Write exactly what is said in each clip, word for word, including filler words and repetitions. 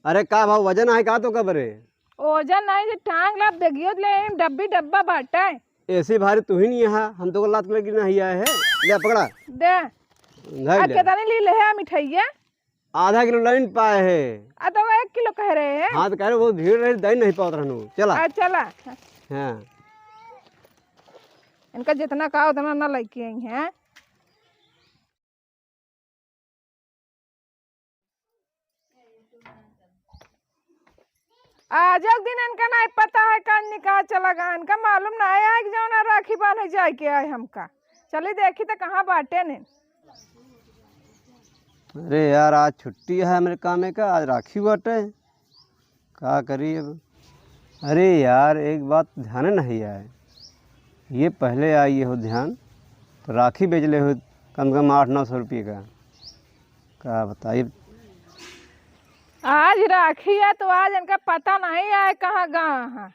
अरे का भाव, वजन आहे का तो कबरे? वजन नाही, जे टांग ला, देखियो ले, एम डब्बी डब्बा बाटे। ऐसी भारी तू ही नहीं है, हम तो लात में गिरना ही आए है। ले पकड़ा। दे। नहीं आ, ले। कितनी ली ले है मिठाइया? आधा किलो लाइन पाए है। आ, तो एक किलो कह रहे हैं। हाँ, तो कह रहे वो भीड़ रही, दही नहीं पावत रहनु। चला। आ, चला। हाँ। इनका जितना कहा उतना ना लेके आई हैं। आज एक दिन इनका नहीं पता है का निकाह चला गया, इनका मालूम नहीं है कि जौन राखी बांधे जाए के आए हमका। चली देखी तो कहाँ बाटे ने। अरे यार, आज छुट्टी है मेरे कामे का, आज राखी बाटे, का करी अब? अरे यार, एक बात ध्यान नहीं आए, ये पहले आई हो ध्यान, तो राखी बेच ले हो कम से कम आठ नौ सौ रुपये का। का बताई? आज राखी है तो आज इनका पता नहीं आए कहाँ गए हैं।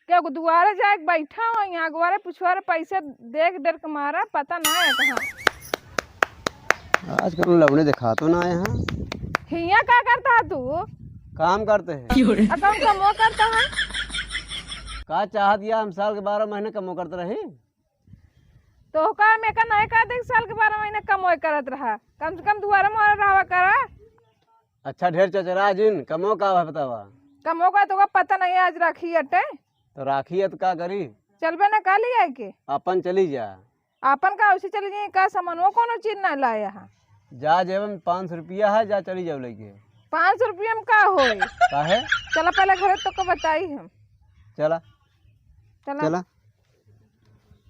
क्या दुआरे जाए के बैठा हो, यहाँ अगुआरे पिछुआरे पैसे देख डर के मारा, पता नहीं है कहाँ। आज कौनो लवने देखा तो ना आए हैं। हियाँ का करता है तू? काम करते हैं। आ, कौन कमो करता है? का चाहत या हम साल के बारह महीने कमो करते रही? तो का मैं का नहीं कह दे, साल के बारह महीने कमो करत रहा, कम से कम दुआरे मोरे रहवा करा। अच्छा, ढेर चचरा जिन, कमो का है बतावा? कमो का तो का पता नहीं, आज राखी अटे। तो राखी है तो का करी? चलबे ना का लिया के? अपन चली जा। अपन का उसे चली जाई, का सामानो कोनो चीज ना लाया है। जा जेब में पाँच सौ रुपया है, जा चली जाओ लेके। पाँच सौ रुपया में का होई? काहे? चला पहले घरे तो को बताई हम। चला। चला। चला।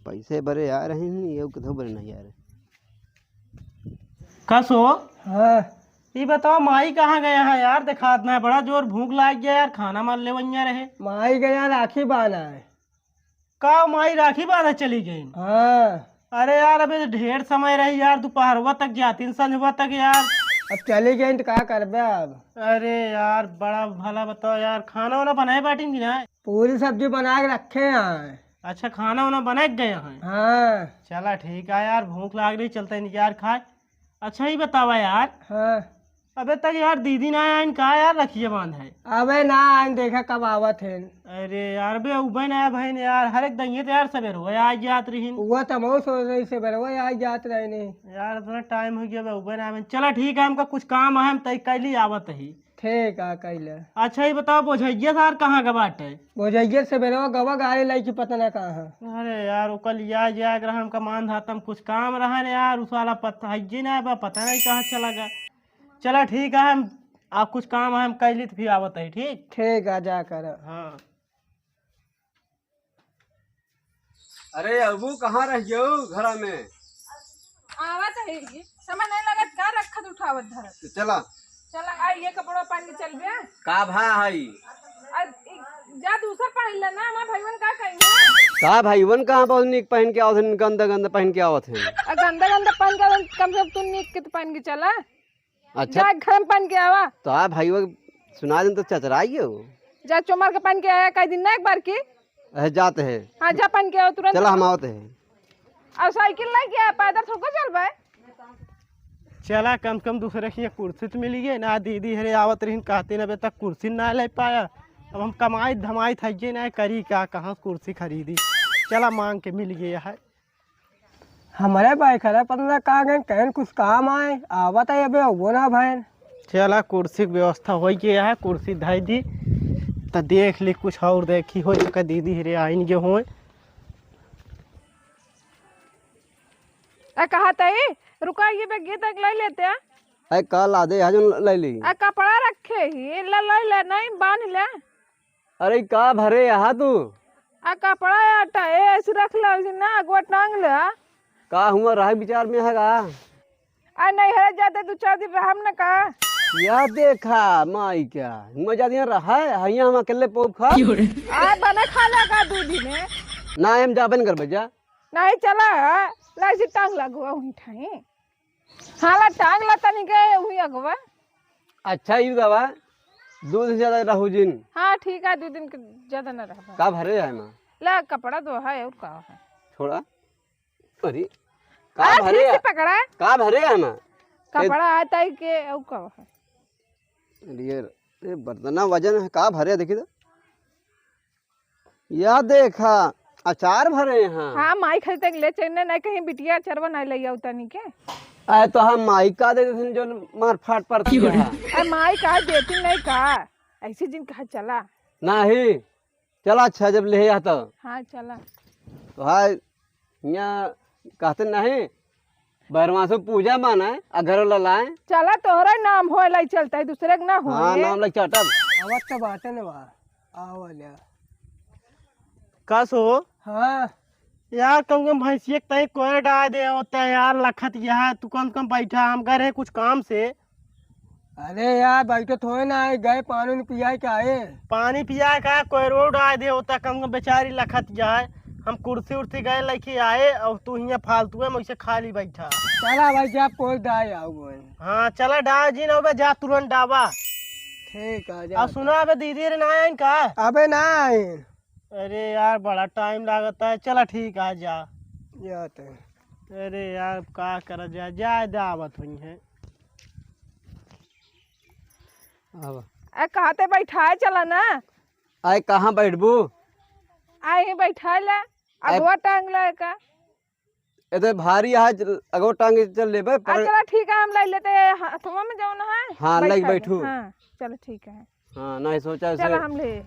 पैसे बरे आ रहे हैं, ये कथो बरे नहीं आ रहे। का सो? हाँ। ई बताओ, माई कहाँ गया है यार? देखात ना है, बड़ा जोर भूख लाग गया यार, खाना मार ले वइया रहे। माई गया राखी बांधा है। का माई राखी बांधा चली गई? हाँ। अरे यार, अबे तो ढेर समय रही यार, दोपहरवा तक जाती न संझवा तक यार। अब चली गई तो का करबे अब? अरे यार, बड़ा भला बताओ यार, खाना वाना बनाए बाटिन कि ना? पूरी सब्जी बना के रखे हैं। अच्छा, खाना वाना बना के गए हैं? हाँ। चला ठीक है यार, भूख लाग रही, चलते हैं यार खाए। अच्छा, ही बतावा यार। हाँ। अबे तक यार दीदी ना आइन का यार रखिए बांध है? अबे ना आइन, देखा कब आवत है। अरे यार, बे उबे ना आए भाई ने यार, हर एक दहिये तो यार सवेरे वो आ जात रही। वो तो मऊ सोच रही सवेरे वो आ जात रही ने। यार इतना टाइम हो गया बे उबे ना आए। चला ठीक है, हमका कुछ काम है, हम तय कैली आवत ही। ठीक है, कैले। अच्छा, ये बताओ, बोझैया सार कहाँ का बाटे? बोझैया से बेरवा गवा गाड़ी लाई कि पता ना कहाँ है। अरे यार, ओकर लिया जाए के रहा, हमका मान धातम कुछ काम रहा ने यार, उस वाला पता है जी ना बा, पता नहीं कहाँ चला गया। चला ठीक है, हम आप कुछ काम है, हम कैली तो फिर आवत है, ठीक? ठीक है, जा कर। हाँ। अरे अबू, कहाँ रह गयो घरा में? आवत है, समय नहीं लगत का रखत उठावत धरत। तो चला। चला, आ ये कपड़ा पहन के चल बे। का भा हई? आ, ई, जा दूसर पहन ले ना, हमार भईवन का कही है? का भईवन कहाँ बहुत नीक पहन के आवत हैं, गंदा गंदा पहन के आवत हैं। आ गंदा गंदा पहन के आवत, कम से कम तू नीक के तो पहन के चला। अच्छा। जा घर में पहन के आवा। तो आ भाई वो सुना दिन तो चचराई हो। जा चोमर के पहन के आया, कई दिन ना एक बार की। अहे जाते हैं। हाँ, जा पहन के आओ तुरंत। चला हम आवत हैं। और साइकिल लेके आ, पैदल थोड़को चलबे। चला कम से कम दूसरे की कुर्सी तो मिली गई ना, दीदी हरे आवत रहीन कहते ना, अबे तक कुर्सी ना ले पाया। अब हम कमाई धमाई थक गए ना, करी का, कहाँ से कुर्सी खरीदी। चला मांग के मिल गया है। हमरे भाई खरे पता ना कहाँ गए, कहीं कुछ काम आए, आवत है अबे, वो ना भैन। चला, कुर्सी के व्यवस्था हो गई है, कुर्सी धई दी, त देख ली, कुछ और देखी हो, का दीदी रे आइन गे होए। आ, कहा तई, रुका, ये बैग ये तक ले लेते हैं। अरे, का ला दे, आज ले ली। आ, कपड़ा रखे ही, ले, ले, ले, नहीं, बांध ले। अरे, ई का भरे यहाँ तू? आ कपड़ा आटा है, ऐसे रख लो, ऐसे ना, अगवा टांग ले। का हुआ, राह विचार में है का? आ नहीं है, जाते दो चार दिन रहम न का। या देखा, माई क्या, हुआ जा दिया रहा है, हियां हम अकेले पोप खा। आ बने खा लेगा दो दिन में। ना, हम जाबे न करबे, जा। नहीं चला, ला ऐसे टांग लगवा हुई ठाई। हाँ, ला टांग ला तनी के हुई अगवा। अच्छा, यू दवा, दो दिन ज्यादा रहू जिन। हाँ, ठीक है, दो दिन के ज्यादा ना रहबा। का भरे है माँ? ला, कपड़ा तो है, और का है? छोड़ा। अरे, का आ, भरे ठीक से है? पकड़ा। का भरे है माँ? कपड़ा आता है के, और का है? अरे यार, ए, बर्तना वजन है, का भरे, देखी तो। या देखा, अचार भरे हैं। हाँ, माई खातिर ले चलने, नहीं कहीं बिटिया अचरवा नहीं ले आऊ तनी के। अरे तो हम माई का दे देथिन जो मार फाट पड़ती है। अरे माई का देती नहीं का, ऐसी जिन कहा चला। नहीं, चला अच्छा जब ले आ तो। हाँ, चला। तो हाय, यहाँ कहते नहीं, बैरवासो पूजा माने, आ घरो ललाए। चला, तोहरा नाम होए लाई चलता है, दूसरे के ना होए। हाँ, नाम लग चाटब। आवत तो बाटे न बा, आवा ले। का सो? हाँ। यार, कम कम भैंसिया के तई कोयर डाल दे होता है यार, लखत यहाँ, तू कम कम बैठा, हम गए रहे कुछ काम से। अरे यार, बैठे थोड़े ना आए, गए पानी उनी पियाए के आए। पानी पियाए का कोई रोड आए दे होता, कम कम बेचारी लखत जाए। हम कुर्सी उर्सी गए लेके आए और तू हियाँ फालतू में ऐसे खाली बैठा। चला भाई, जा पोल डाय आओ बोल। हाँ, चला डाय जी ना बे, जा तुरंत डावा। ठीक है, जा। अब सुना, अबे दीदी रे ना आइन का? अबे ना आइन। अरे यार, बड़ा टाइम लागता है। चला ठीक है, जा। जा तो। अरे यार, का करा जाए, जाए दे, आवत हुई है। आवा। आ, कहाँ ते बैठाए चला ना। आए, कहाँ बैठबू? आए, यहीं बैठाए ला, आए। अगवा टांग ला का। ए तो भारी है, अगवा टांग के चल लेबे, आ, पर चला ठीक है, हम लाई लेते हैं, हाथवा में जाओ ना है। हाँ, लाई बैठा बैठू। हाँ, चलो ठीक है। हाँ, नहीं सोचा चला ऐसे। हम ले।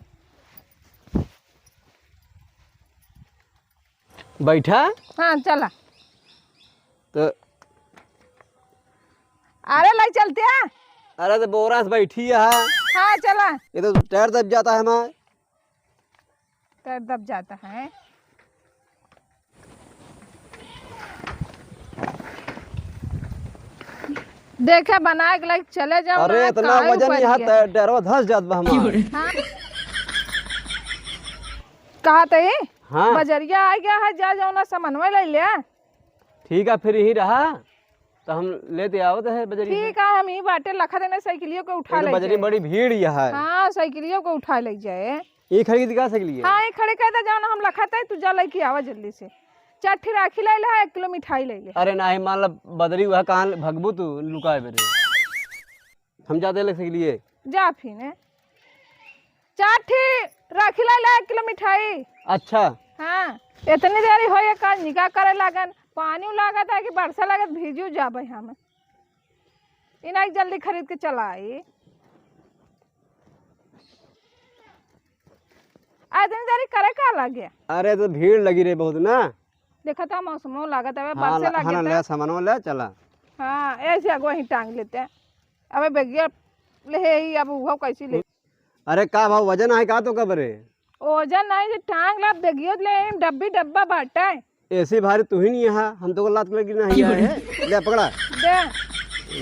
बैठा? हाँ, चला। तो अरे, लाई चलते हैं। अरे, तो बोरा से बैठी है। हाँ, चला। ये तो टायर दब जाता है हमार। टायर दब जाता है। देखे, बना के लाइक चले जाओ अरे, ना, इतना काहे वजन ऊपर यहाँ के? टायरवा धस जात बा हमार। हाँ। कहा तई? हाँ। बजरिया आ गया है, जा जाओ ना, सामानवा ले ले। ठीक है, फिर यहीं रहा, तो हम लेते आवत है बजरी से। ठीक है, हम ही बाटे लखा देने साइकिलियों को उठा ये तो ले बजरी जाए। बड़ी भीड़ यहाँ है। हाँ, साइकिलियों को उठा ले जाए। ये खड़ी दिखा साइकिलिया? हाँ, ये खड़े कर दे, जाओ ना, हम लखा तई, तू जा लेके आवा जल्दी से। चार ठी राखी ले ले, एक किलो मिठाई ले ले। अरे नाही, मान ला बदरी हुआ, कहाँ भगबू तू लुकाए बेरे? हम जाते लग सकेलिए। जा फिने। चार ठी राखी ला ला, एक किलो मिठाई। अच्छा। हाँ, इतनी देरी होई है, काल निका करे लागन। पानी लागत है कि बरसा लागत, भीजू जाबे हम। इनाई जल्दी खरीद के चला आई। आ, इतनी देरी करे का लगे? अरे, तो भीड़ लगी रहे बहुत ना। देखा था, मौसमो लागत हवे, हाँ, बरसे ला-, लागे हाँ, था। ले सामानो ले, चला। हाँ, ऐसे अगो ही टांग लेते हैं। अबे बेगिया ले ही, अब उहो कैसी ले। अरे का भाव, वजन आहे का तो कब रे? वजन नाही, जे टांग ला, बेगियो ले ही, डब्बी डब्बा बाटे। ऐसी भारी तू ही नहीं है, हम तो को लात में गिरना ही है। ले पकड़ा। दे।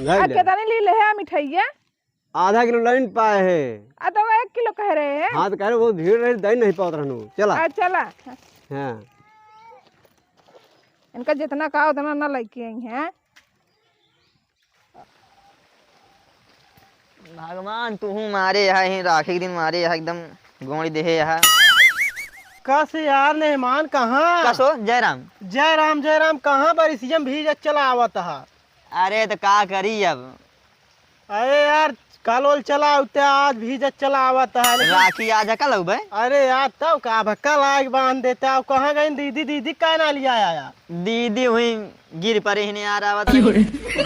धर आ, ले। कितनी ली ले है मिठाइया? आधा किलो लाइन पाए है। आ, तो एक किलो कह रहे हैं। हाँ, तो कह रहे, बहुत भीड़ रही, दही नहीं पावत रहनु। चला। आ, चला। हाँ। इनका जितना कहा, उतना ना लेके आई हैं। भगवान, तुहू मारे है, ही राखी के दिन मारे है, एकदम गोड़ी देहे है। कस यार, मेहमान कहाँ? कसो, जयराम। जयराम, जयराम, कहाँ बरिसियम भीजत चला आवत है? अरे, तो का करी अब? अरे यार, कल ओल चला उते, आज भीजत चला आवत है, लेकिन राखी आज है, कल अउबे? अरे यार, तब का अब कल आग बांध देता, अब कहाँ गई दीदी, दीदी का ना लिया आया? दीदी हुई गिर पड़े ही नहीं यार, आवत रही।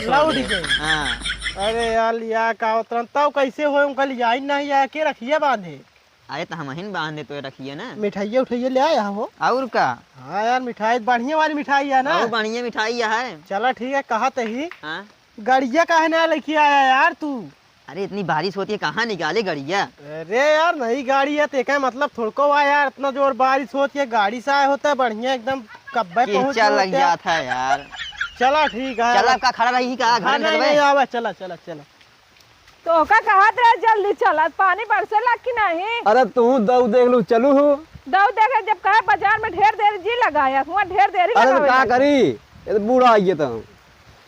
लौट गई। हाँ। अरे यार, लिया का उतरन, तब कैसे होए, उनका लिया ही नहीं आया, के रखिए बांधे? अरे, तो हम ही न बांध दे तो रखिए ना। मिठाइया उठाइया ले आया हो? और का? हाँ यार, मिठाई बढ़िया वाली मिठाई है ना? और बढ़िया मिठाई है। चला ठीक है, कहा तही। हाँ? गड़िया काहे ना लेके आया यार तू? अरे, इतनी बारिश होती है, कहाँ निकाले गड़िया? अरे यार, नई गाड़ी है, तेका मतलब थोड़को हुआ यार, इतना जोर बारिश होती है, गाड़ी से आया होता है बढ़िया एकदम, कब्बे पहुंच कीचड़ लग गया होता है। जाता है यार। चला ठीक है। चला, का खड़ा रही का? घर हाँ, में नहीं, चलबे? नहीं, आवा, चला, चला, चला। तो का कहत रहे जल्दी चलत, पानी बरसे लाग कि नहीं? अरे तू दऊ देख लू, चलू हो। दऊ देखे जब कहे बाजार में ढेर देर जी लगाया, हुआ ढेर देरी अरे तो लगावे का लगे। करी, ये तो बूढ़ा आइए तो।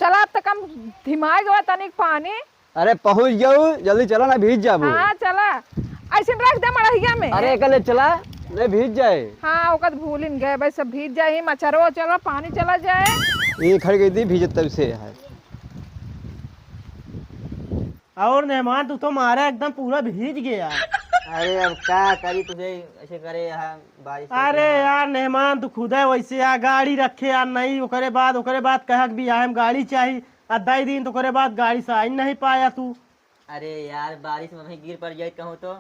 चला अब तक हम धिमाए गवा तनिक पानी। अरे पहुँच जाऊ, जल्दी चला ना भीज जाबू। हाँ चला, ऐसे रख दे मड़हिया में। अरे एकले चला, नहीं भीज जाए। हाँ ओकत भूलिन गए भाई, सब भीज जाए, मचरवा चला, पानी चला जाए। ये खड़ गई थी भीजत तब से है। और मेहमान, तू तो मारा एकदम पूरा भीज गया। अरे, अब का करी, तुझे ऐसे करे यहाँ बारिश होती अरे है। यार, मेहमान, तू खुद है वैसे यार, गाड़ी रखे यार नहीं, ओकरे बाद, ओकरे बाद कहक भी हम गाड़ी चाही, आ दई दिन तो ओकरे बाद गाड़ी से आई नहीं पाया तू। अरे यार, बारिश में वहीं गिर पड़ जाए कहूँ तो।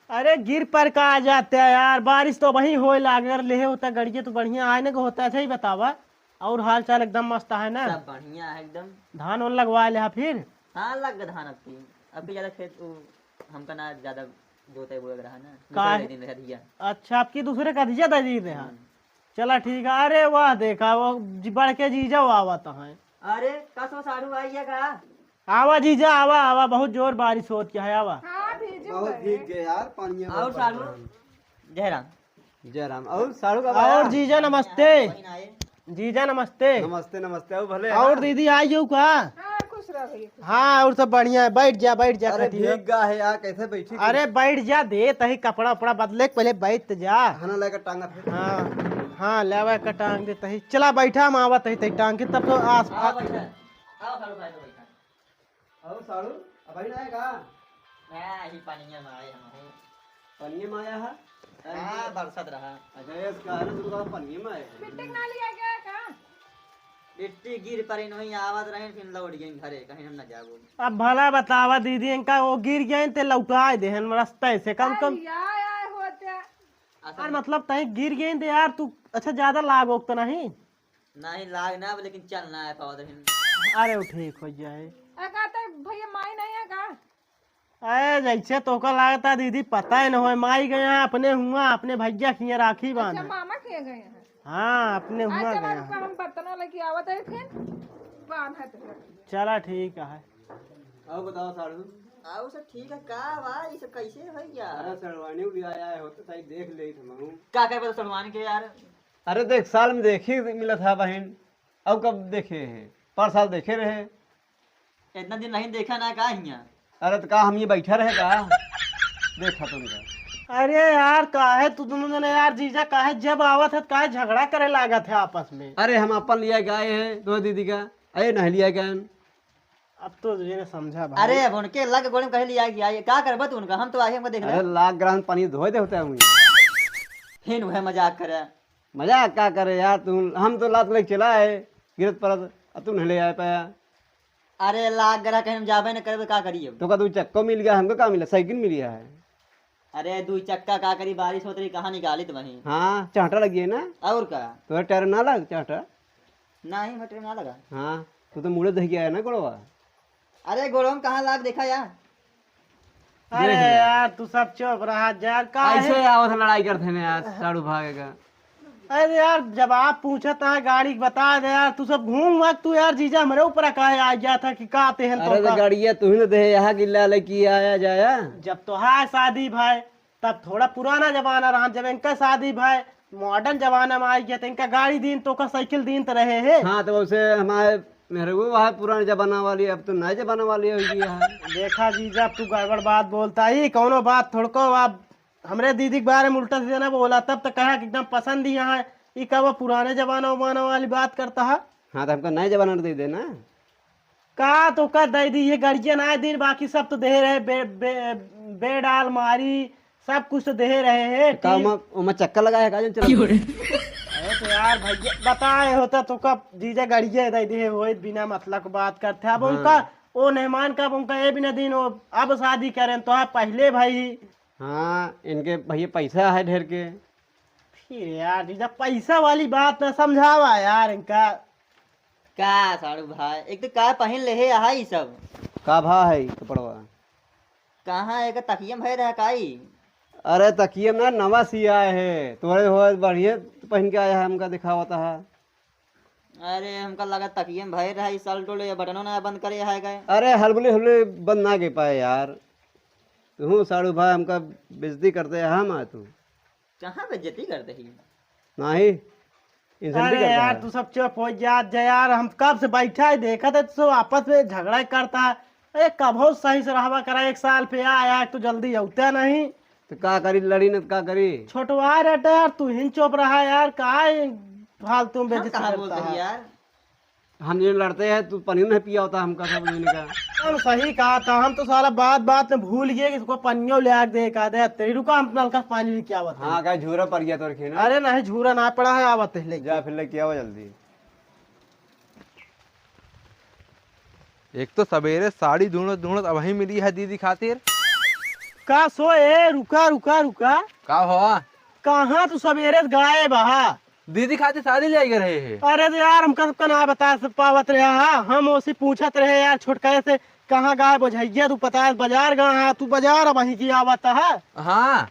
अरे गिर पर का आ जाते हैं यार, बारिश तो वहीं होए लाग, अगर लेहे होता गड़िए तो बढ़िया आए न को होता। अच्छा ही बतावा, और हाल चाल एकदम मस्त है ना? सब बढ़िया है एकदम। धान वान लगवा ले हा फिर? हाँ, लग गए धान अब की। अब की ज्यादा खेत उ, हमका ना ज्यादा जोते बोए रहा ना, का दूसरे है? दिन रह दिया। अच्छा, आपकी दूसरे का दिया दे दी रहा। हम्म। चला ठीक है। अरे वाह, देखा वो जी, बड़ के जीजा आवत हैं। अरे, कसो साढ़ू आई है का? आवा जीजा, आवा, आवा, बहुत जोर बारिश होत क्या है, आवा। हाँ, भीजू बहुत गए। भीग गए यार, पानी में और बहुत साढ़ू? परेशान। जय राम। जय राम। और साढ़ू का और भाई? जीजा नमस्ते। बहिन आए। जीजा नमस्ते। नमस्ते, नमस्ते। और भले और हैं? दीदी आई हो का? हाँ, खुश रह भैया, खुश। हाँ, और सब बढ़िया है। बैठ जा, बैठ जा, अरे खटिया। भीग गा है यार, कैसे बैठी? अरे बैठ जा, दे तही कपड़ा उपड़ा बदले के पहले बैठ जा। खाना लेकर टांगा फिर। हाँ, हाँ, लेवा के टांग दे तही। चला बैठा, हम आवत तही, तही टांग के तब तो आस आओ बैठा। आओ साढ़ू भाई, तो बैठा। और साढ़ू, अबही ना आए का? हाँ, यही पानिया में आए हम हैं। पानिया में आया है? हाँ, बरसत रहा। अच्छा, ये इसका है ना, तू तो पानिया में आए हैं। बिट्टी ना लिया गया का? बिट्टी गिर पड़ी, नहीं आवत रहे, फिर लौट गई घरे, कहीं हम ना जाबो। अब भला बतावा दीदी, इनका वो गिर गए ते लौटाए देहन रस्ते से, कम कम। अरे यार, यार होते। असल और में मतलब तय गिर गए ते यार, तू अच्छा ज्यादा लाग ओग तो नहीं? नहीं लाग ना, लेकिन चल ना है पावत रहिन। अरे वो ठीक हो जाए। ए, का ते भैया माई नहीं है का? अरे जैसे तोका लागता दीदी, पता ही न होए, माई गया अपने हुआ, अपने भैया खिया राखी अच्छा, बांधे। मामा किए गए हैं। हाँ, अपने हुआ अच्छा, गया। हम, हम बर्तनवा लेके आवत है फिर, बांधत है। चला ठीक है। और बताओ साढ़ू। आओ सब ठीक है का बा? ये सब कैसे है भैया? अरे सड़वानी भी आया है, होता था, देख ले हम। का करबे तो सड़वानी के यार? अरे देख, साल में देखे मिलत है बहिन, अब कब देखे हैं? पर साल देखे रहे। इतना दिन नहीं देखा ना का हियाँ? अरे तो का हम ये बैठा रहे का? देखा तुमका। अरे यार, काहे तू दोनों जने यार, जीजा काहे जब आवत है काहे झगड़ा करे लागत है आपस में? अरे हम अपन लिया के आए हैं दो दीदी का, अरे नहीं लिया के आए। अब तो तुझे ने समझा भाई। अरे अब उनके लग गोड़े में कहे लिया गया, ये का करबा तू उनका? हम तो आए हमको देख ले। अरे लाख ग्राम पानी धोए दे होता है मुझे। फिर वह मजाक करे। मजाक का करे यार तू, हम तो लात लेके चला है गिरत परत, अब तू नहीं ले आए पाया। अरे लाख ग्रह कहीं हम जाबे न करबे, का करी अब? तो का दू चक्को मिल गया, हमको का मिला? साइकिल मिल गया है। अरे दू चक्का का करी, बारिश होत रही, कहाँ निकाली तुम्हें? हाँ, चांटा लगी है ना। और का? तो टायर ना लग चांटा। नहीं, मोटर ना लगा। हाँ, तू तो मुड़े दह गया है ना गोड़वा। अरे गोड़वा में कहाँ लाग देखा यार। अरे देख ले। यार, तू सब चुप रहा यार, का ऐसे है? आवत लड़ाई करते हैं यार, साढ़ू भागे का। अरे यार, जब आप पूछत है गाड़ी के बता दे यार, तू सब घूम मत तू यार, जीजा हमरे ऊपर काहे आ गया था कि का तेहन अरे तो तो का? गाड़िया तू ही न दे, यहाँ गिल्ला लेके आया जाया। जब तो है शादी भाई, तब थोड़ा पुराना जमाना रहा, जब इनका शादी भाई मॉडर्न जमाना में आई गया, तो इनका गाड़ी दीन तो का साइकिल दीन तो रहे हैं। हाँ, तो उसे हमारे मेरे वो वहाँ पुराने जमाना वाली, अब तो नए जमाना वाली हो गई है। देखा जीजा, अब तू गड़बड़ बात बोलता ही, कौनो बात थोड़को, अब हमरे दीदी के बारे में उल्टा सीधा ना बोला, तब तो कहा कि एकदम पसंद ही यहाँ है। ई का वो पुराने जमाना उमाना वाली बात करता है? हाँ, तो हमको नए जमाना दे देना। का तो का दे दी, ये गाड़िया ना दिन, बाकी सब तो दे रहे, बे-, बे-, बेड, अलमारी, सब कुछ तो दे रहे हैं, तो का टीवी। ओमा, ओमा चक्का लगा है का, जो चला? अरे तो यार भैया, बताए होता तो का जीजा गाड़िया दे दे हो, बिना मतलब के बात करते। अब हाँ। उनका, ओ मेहमान का, अब उनका ये बिना दिन, वो अब शादी करें तो आप पहले भाई। हाँ, इनके भैया पैसा है ढेर के। फिर यार जीजा, पैसा वाली बात ना समझावा यार इनका। का साढ़ू भाई, एक तो का पहिन ले हे, आहा ई सब। का भा है कपड़वा? कहाँ एक तकियम भय रहा काई? अरे तकियम ना, नवा सिया है, तोरे हो बढ़िया पहिन के आया है, हमका दिखावत है। अरे हमका लगा तकियम भय रहा, ई शर्ट उल्ट ये बटनो ना बंद करे है गए। अरे हलबुली हलबुली बंद ना के पाए यार, तू साढ़ू भाई हमका बेइज्जती करते है, हम आ तू। कहाँ बेइज्जती करते ही? नाही, इनसे नहीं अरे करता यार, है। तू सब चुप हो जा, जा यार, हम कब से बैठा है, देखा था, तू सब आपस में झगड़ा ही करता है। अरे, कबो सही से रहवा करा, एक साल पे आया है, तू जल्दी अउते नहीं। तो का करी, लड़ी न तो का करी? छोटवा रहता यार, तू ही चुप रहा यार, का है फालतू में हम बेइज्जती कहाँ करता बोलते ही है? यार? हम जिन लड़ते हैं, तू पनियो नहीं पिया होता हमका सब लेने का। हम सही कहा था, हम तो साला बात बात में भूल गए कि इसको पनियो ले आके दे का दे। तेरी रुका, हम नलका से पानी लेके आवत हैं। हाँ, का झूरा पड़ गया तोर खेना। अरे नहीं, झूरा ना पड़ा है, आवत है लेके। जा फिर लेके आवा जल्दी। एक तो सबेरे साड़ी ढूंढत ढूंढत अबहीं मिली है दीदी खातिर। का सो ए, रुका, रुका, रुका। का भवा? कहाँ तू सबेरे से गायब हा? दीदी खातिर साड़ी ले आइ रहे हैं। अरे तो यार, हमका सबका ना बता से पावत रहे हा। हम ओसे पूछत रहे यार, छोटका से, कहाँ गायब हो भैया, तू पता है बाजार गया हा, तू बाजार अबहीं की आवत हा। हाँ,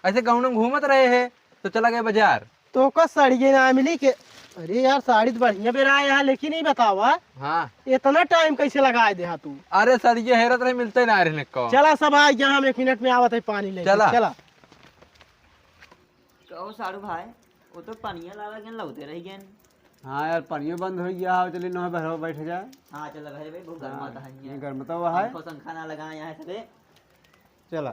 ऐसे गाँव में घूमत रहे हैं, तो चला गए बाजार। तो का साड़िये ना मिली के? अरे यार, साड़ी तो बढ़िया बेरा आया है, लेकिन ये बतावा, हाँ। इतना टाइम कैसे लगाए दे हा तू? अरे, साड़िये हेरत रहे, मिलते ना रहे को। चला सब आ गया, हम एक मिनट में आवत है पानी लेके। चला। चला। कहो साढ़ू भाई, वो तो पनिया लावे गन लौटे रह गन। हाँ यार, पनियो बंद हो गया है, चलिए नौ बहरवा बैठ जाए। हाँ, चला बहरे भाई, बहुत हाँ, गर्मा तो है ये यहाँ। गर्मा तो है। पंखो संखा ना लगाए यहाँ सबे। चला।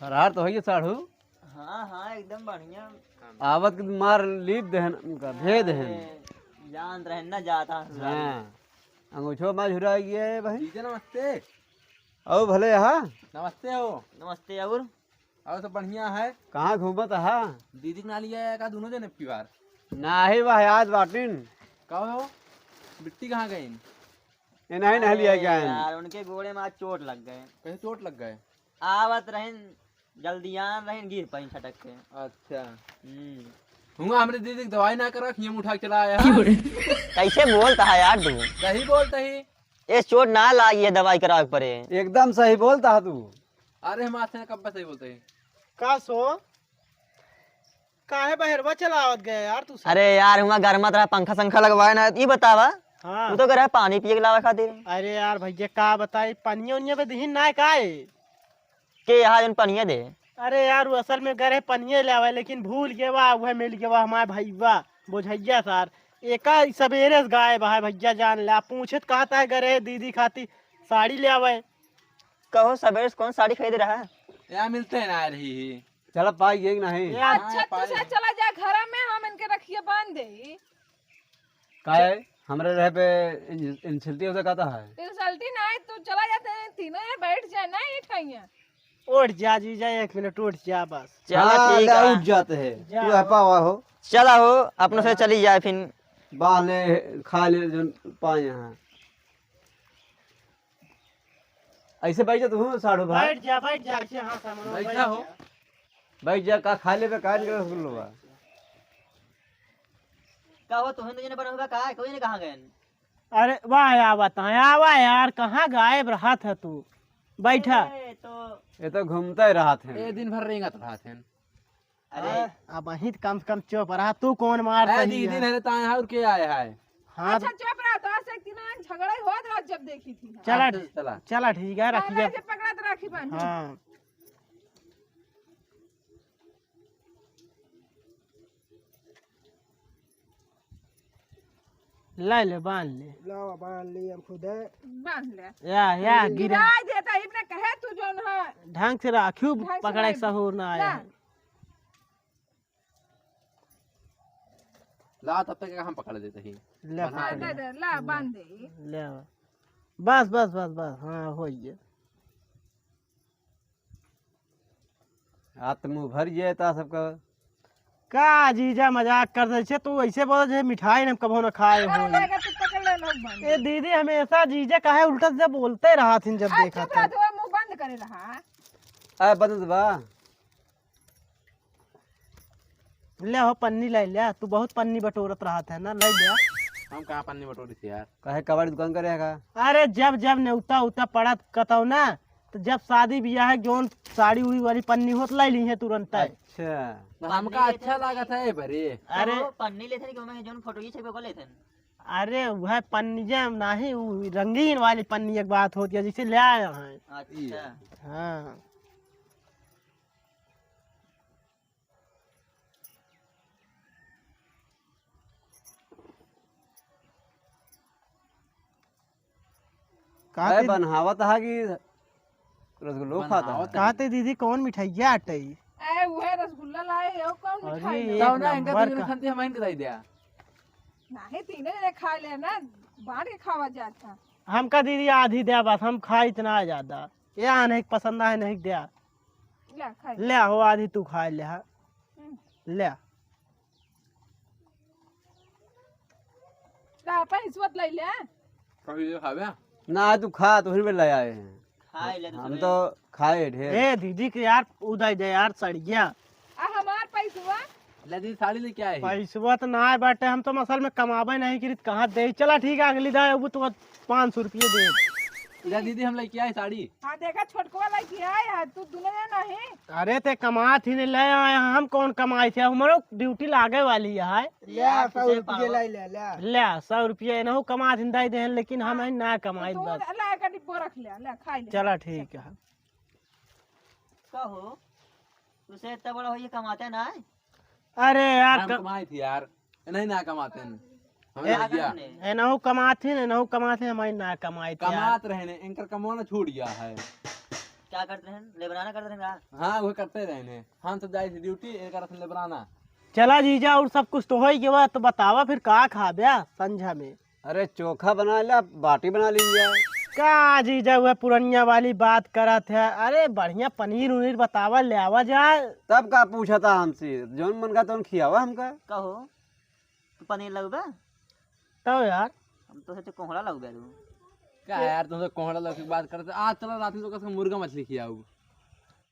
फरार तो होइए साढ़ू। हाँ, हाँ, एकदम बढ़िया। आवत के मार लीप देहन उनका, भेद है। अरे, जान रहे ना जाता है। हाँ, अंगूठो में झुरा गया है भाई। जीजा नमस्ते। आओ भले, हाँ। नमस्ते हो। नमस्ते, और? और सब बढ़िया है। कहाँ घूमत हा? दीदी के ना लिया है का दोनों जने परिवार? नाही बा, आज बाटिन। का हो? बिट्टी कहाँ गई? ये नहीं, नहीं लिया अरे क्या है? यार, उनके गोड़े में आज चोट लग गए। कहीं चोट लग गए? आवत रहन, जल्दी आन रहन, गिर पइन छटक के। अच्छा। हम्म। हुआ हमरे दीदी की दवाई ना करा, ये उठा के चला आया। कैसे बोलता है यार तू? सही बोलता ही। ये चोट ना लागी है, दवाई करावे के पड़े। एकदम सही बोलता है तू। अरे हम आज से कब सही बोलते हैं। का सो? काहे बहरवा चलावत गए यार तू सब? अरे यार, हुआ गर्मा तरह पंखा संखा लगवाए ना, ई बतावा। हाँ। तू तो गए रहे पानी पिए के लावे खातिर। अरे यार भैया, का बताई, पनिया उनिया पे दिहिन ना काहे? के यहाँ जौन पनिया दे? अरे यार, वो असल में गए रहे पनिया ले आवे, लेकिन भूल गए बा, वह मिल गए बा हमारे भैया, बोझैया सार। एका सबेरे से गायब है भैया, जान ले। आप पूछे तो कहता है गए रहे दीदी खाती साड़ी ले आवे। कहो सबेरे से कौन साड़ी खरीद रहा है? यहाँ मिलते हैं ना रही ही। चला पाई गई नहीं। अच्छा, हाँ, तू पाई। से चला जा घर में, हम इनके रखिए बांध दे। काहे? हमरे रहे पे इन-, इंसल्टी होता कहता है। इंसल्टी नहीं, तू चला जाते हैं तीनों, ये बैठ जाए ना, ये ठाइया। उठ जा जीजा, एक मिनट उठ जा बस। चला हाँ, ठीक ले है। उठ जाते हैं। जा तू है हो। पावा हो। चला हो, अपनों से चली जाए फिर। बाहले खा ले जो पाए यहाँ। ऐसे बैठ जा तू साढ़ू भाई। बैठ जा, बैठ जा, ऐसे हाँ सामने बैठ बैठ जा हो। जा। बैठ जा, का खा लेबे, का निकल रसगुल्लो बा? का हो, तुहन जने बनल बा का? कोई ने कहाँ गए? अरे वाह, आवा ता, आवा यार, कहाँ गायब रहत है तू? बैठा। अरे तो ये तो घूमता ही रहत है। ये दिन भर रेंगत रहत है। अरे। हाँ, अब वहीं तो कम से कम चुप रहा, तू कौन मार अरे सही दीदी है? नहीं रहता है और के आया है? हाँ। अच्छा चुप रहा, तो आज से एक दिन आज झगड़ा ही होत रहा जब देखी थी। चला अच्छा, ठीक, चला। चला ठीक है, पहले रखिए। ऐसे पकड़ा तो राखी बांधी। हाँ। ले ले, बांध ले। लावा, बांध ले, हम खुद है। बांध ले। या, या, गिरा। गिरा देता, इबने कहे तू जौन है। ढंग से राखियो, ढंग से पकड़े राख। सहूर ना आया ला। है। ला, तब तक हम पकड़ देते ही। ले, बना पकड़ दे। ले। दे, ला, बांध दे। ले। बस, बस, बस, बस, हाँ, हो गया। आत्म भर गया था सबका। का जीजा मजाक कर दे छे, तू ऐसे बोल जे मिठाई हम कभो न खाए हाँ, हो। लेगा तू पकड़ ले लोग बंद। ए दीदी, हमेशा जीजा काहे उल्टा सीधा बोलते रहा थिन जब आ, देखा चुप था। रह, तू मुंह बंद करे रहा। आ, बंद बा। ले हो पन्नी ले ले, तू बहुत पन्नी बटोरत रहत है ना, ले ले। हम कहाँ पन्नी बटोरी थी यार? काहे कबाड़ी दुकान करेगा? अरे जब जब नेवता उता पड़त कतौ ना, तो जब शादी बियाह है जोन साड़ी उड़ी वाली पन्नी होत ले ली है तुरंत। अच्छा। तो हमका अच्छा लागत है भरे। अरे। तो पन्नी लेते नहीं कि मैं जोन फोटो खींचे को लेते हैं। अरे वह पन्निया नहीं, उ रंगीन वाली पन्नी एक बात होती है जिसे ले आए हैं। अच्छा। हाँ। काहे कहते बनहावत हा कि रसगुल्लो खाता है? बनावत है। कहते दीदी कौन मिठाइया आटई? ए, उहे रसगुल्ला लाए हो, कौन अरे, मिठाई? एक बताओ ना, इनका नंबर तो का। खाते हम इनके दे दिया। नाही, तीने जने खाइ ले ना, बांट के खावा जात है। हमका दीदी आधी द्या बस, हम खाइत ना ज्यादा। या नहीं पसंद आए नहीं द्या। ले, खाइ ले। ले हो, आधी तू खाइ ले, हाँ। हम्म। ले। का पैसवत ले ले? कभी ये खावे? ना, तू खा, तू फिर भी ले आए हैं। खाइ ले हम दूसरे। तो खाए ढेर। ए दीदी के यार, उदय दे यार, सड़िया। आ हमार पैसवा? ले दी, साड़ी लेके आए हैं। पैसवा तो ना आए बाटे, हम तो असल में कमाबे नहीं करित, कहाँ दे। चला ठीक है, अगली दाए अब तो पाँच सौ रुपये दे। ले दीदी, हम लेके आए साड़ी। हाँ, देखा, छोटकवा लेके आए है, तू दुनो जना नहीं। अरे, ते कमात ही नहीं ले आए, हम कौन कमाई थे, हमरो ड्यूटी लागे वाली है। ले, यार, सौ तुझे रुपये पागल। ले, ले, ले। ले, सौ रुपये एनहु कमात ही दे देहन, लेकिन हम हाँ। ही ना कमाई तू बस। ला, एक डिब्बो रख ले, ले, खाइ ले। चला, ठीक है। कहो, उसे इतना बड़ा हो, ये कमाते ना है? अरे यार, हम क- कमाई थी यार, नहीं ना कमाते हैं। हमें ए, लग गया। एनहु कमात ही, एनहु कमात ही, हमारी ना कमाई थी यार। कमात रहे ने, इनकर कमाना छूट गया है। क्या करते हैं? लेबराना करते हैं का? हाँ, वो करते रहे ने। हम सब जाए थे ड्यूटी, इनकर रखने लेबराना। चला जीजा, और सब कुछ तो हो ही गया, तो बतावा फिर का खाब्या संझा में? अरे चोखा बना ला, बाटी बना लीन जाए। का जीजा, वह पुरनिया वाली बात करत है? अरे बढ़िया पनीर उनीर बतावा, ले आवा जाए। तब का पूछा था हमसे, जौन मन का तौन खियावा हमका। कहो, तू पनीर लगबा? तब यार। हम तो सोचे कोहड़ा लगबे तू। का यार, तुमसे कोहड़ा लग के बात करते। आज चला रात में तो कसम मुर्गा मछली खियाऊ।